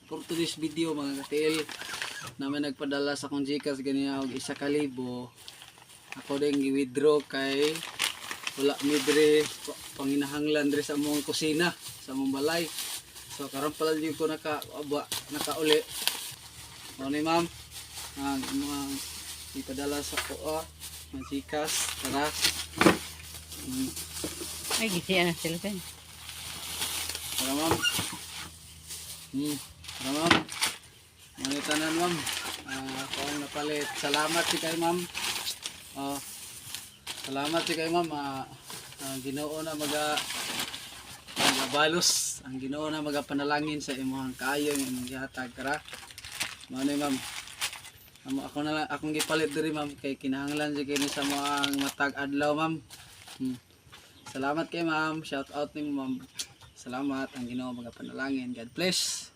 For today's video, mga katiil, naman nagpadala sa akong GCash ganiya og 1,000. Ako din gi-withdraw kay wala mi diri panginahanglan diri sa among kusina, sa among balay. So karon pala jud ko naka aba, nakauli. Mao ni, ma'am, ang mga ipadala sa ko mga GCash. Tara. Ay, gisiyan na sila sen. Tara, ma'am. Tara, ma'am. Mga tanan, ma'am. Ako ang napalit. Salamat si kay ma'am. Oh. Salamat si kay ma'am. Ang Ginoo na magabalos. Ang Ginoo na magapanalangin sa imong kaayo nga imong gihatag tara. Mao ni, ma'am. Amo ako na lang akong gipalit diri, ma'am, kay kinahanglan jud kini sa mga matag adlaw, ma'am. Salamat kay ma'am. Shout out ni ma'am. Salamat. Ang Ginoo magapanalangin. God bless.